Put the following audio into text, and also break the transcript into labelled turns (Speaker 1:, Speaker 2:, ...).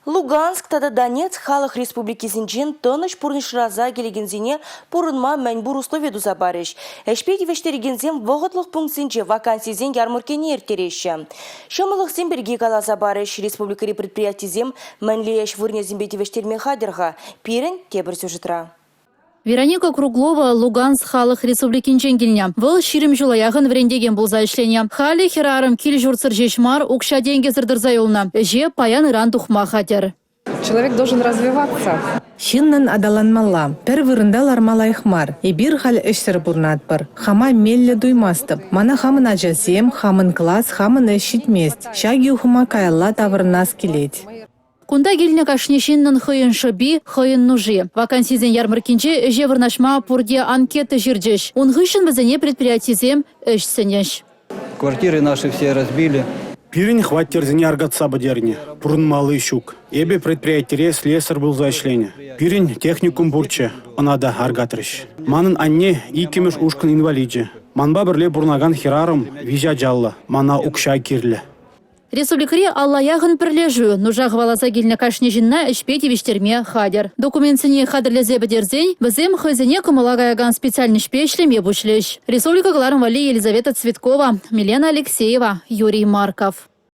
Speaker 1: Луганск тата Донецк халӑх республикисенчен тӑнӑҫ пурнӑҫраса килекенсене пурӑнма мӗнпур услови туса парӗҫ. Ӗҫпе тивӗҫтерекенсем вӑхӑтлӑх пунктсенче вакансисен ярмӑрккине ирттереҫҫӗ. Ҫӑмӑллӑхсем пирки каласа парӗҫ. Республикӑри предприятисем мӗнле ӗҫ вырӑнӗсемпе тивӗҫтерме хатӗр-ха? Пирӗн тепӗр сюжетра.
Speaker 2: Вероника Круглова Луганск халӑх республикинчен килнӗ. Вӑл 20 ҫула яхӑн вӗрентекен пулса ӗҫленӗ. Халӗ хӗрарӑм кил-ҫуртсӑр ҫеҫ мар, укҫа-тенкӗсӗр тӑрса юлнӑ. Ӗҫе паян-ыран тухма хатӗр.
Speaker 3: Человек должен развиваться.
Speaker 4: Ҫыннӑн аталанмалла. Пӗр вырӑнта ларма лайӑх мар. Эпир халь ӗҫсӗр пурӑнатпӑр. Хама меллӗ туймастӑп. Мана хамӑн ачасем, хамӑн класс, хамӑн ӗҫ ҫитмест. Ҫак юхӑма каялла таврӑнас килет.
Speaker 2: Кунта килнӗ кашни ҫыннӑн хӑйӗн шӑпи, хӑйӗн нуши. Вакансисен ярмӑрккинче ӗҫе вырнаҫма пурте анкета ҫырчӗҫ. Ун хыҫҫӑн вӗсене предприятисем ӗҫ сӗнӗҫ.
Speaker 5: Квартиры наши все разбили.
Speaker 6: Пирӗн хваттерсене аркатса пӗтернӗ, пурӑнмалли ҫук. Эпӗ предприятире слесарь пулса ӗҫленӗ. Пирӗн техникум пурччӗ, ӑна та аркатрӗҫ. Манӑн анне иккӗмӗш ушкӑн инваличӗ. Манпа пӗрле пурӑнакан хӗрарӑм виҫӗ ачаллӑ. Мана укҫа кирлӗ.
Speaker 2: Республикӑри 50 яхӑн пӗрлешӳ нуша хӑваласа килнӗ кашни ҫынна ӗҫпе тивӗҫтерме хатӗр. Документсене хатӗрлесе пӗтерсен вӗсем хӑйсене кӑмӑла каякан специальноҫпе ӗҫлеме пуҫлӗҫ. Республика кӑларӑм валли Елизавета Цветкова, Милена Алексеева, Юрий Марков.